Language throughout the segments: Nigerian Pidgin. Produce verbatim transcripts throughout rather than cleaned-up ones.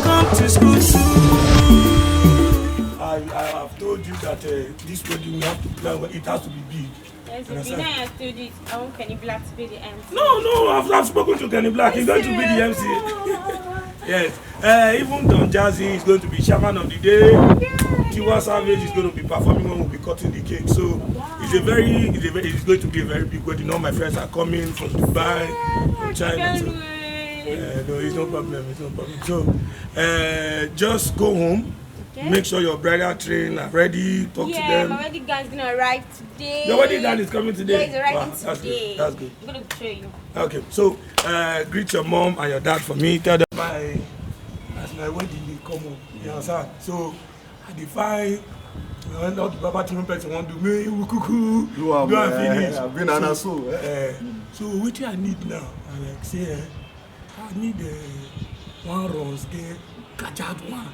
Come to school soon. I, I have told you that uh, this wedding we have to plan well. It has to be big. Yes, if you know I told you, I want Kenny Black to be the M C. No, no, I've, I've spoken to Kenny Black. He's going to be the M C. Yes. Uh, even Don Jazzy is going to be chairman of the day. Tiwa Savage is going to be performing when we'll be cutting the cake. So it's a very, it's, a very, it's going to be a very big wedding. All my friends are coming from Dubai, from China. So, uh, no, it's no problem. It's no problem. So uh, just go home. Okay. Make sure your bridal train are ready. Talk to them. Yeah, my wedding guy is gonna arrive today. Your wedding guy is coming today. Yeah, he's arriving today. Wow, that's good. That's good. I'm gonna show you. Okay, so uh, greet your mom and your dad for me. Tell them my as my wedding dey come up. You understand? So I dey find uh, all the baba thing person wan do me we kuku do am finish. I've been an asshole. Eh? So wetin I need now? I like say eh, I need uh, one runs get kajad one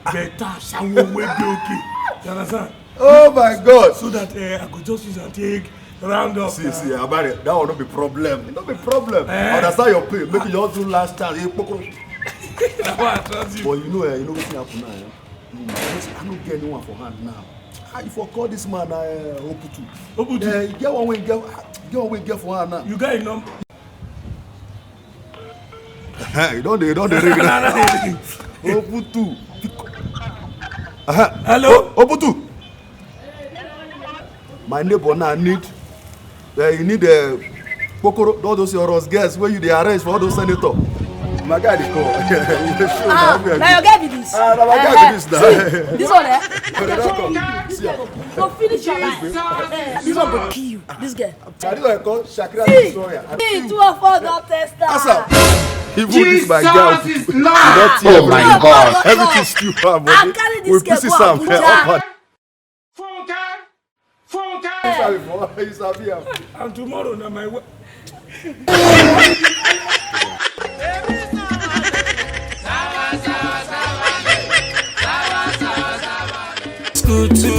better shower wey dey okay. You understand? Oh my God. So that uh, I go just use and take round up. See, see, Abare, that will not be problem. It not be problem. Eh? I understand your pain. Make you just do last chance. Eh, kpokoro. That's why I trust you. But you know, eh, you know what happen now. Eh? Mm, I no get anyone for hand now. Ah, if I call this man, uh, Oputu. Oputu. Uh, get one way, get, get one way, get for hand now. You got a number. You don't, you don't ring now. Oputu. Hello? Oputu. My neighbor now need, uh, you need a uh, Kokoro, all those your girls where you dey arrange for all those senator. My guy dey call. Ah, now your guy be this. Ah, now my guy be this now. This one, eh? Go finish your life. This one go kill you. This girl. I think I call Shakira Destroyer. See, two of us don't test her. Asa, even this my girl, you don't tear. Oh my God. Everything still have. I carry this girl go Abuja. Funke! Funke! You sabi am. And tomorrow na my we- School to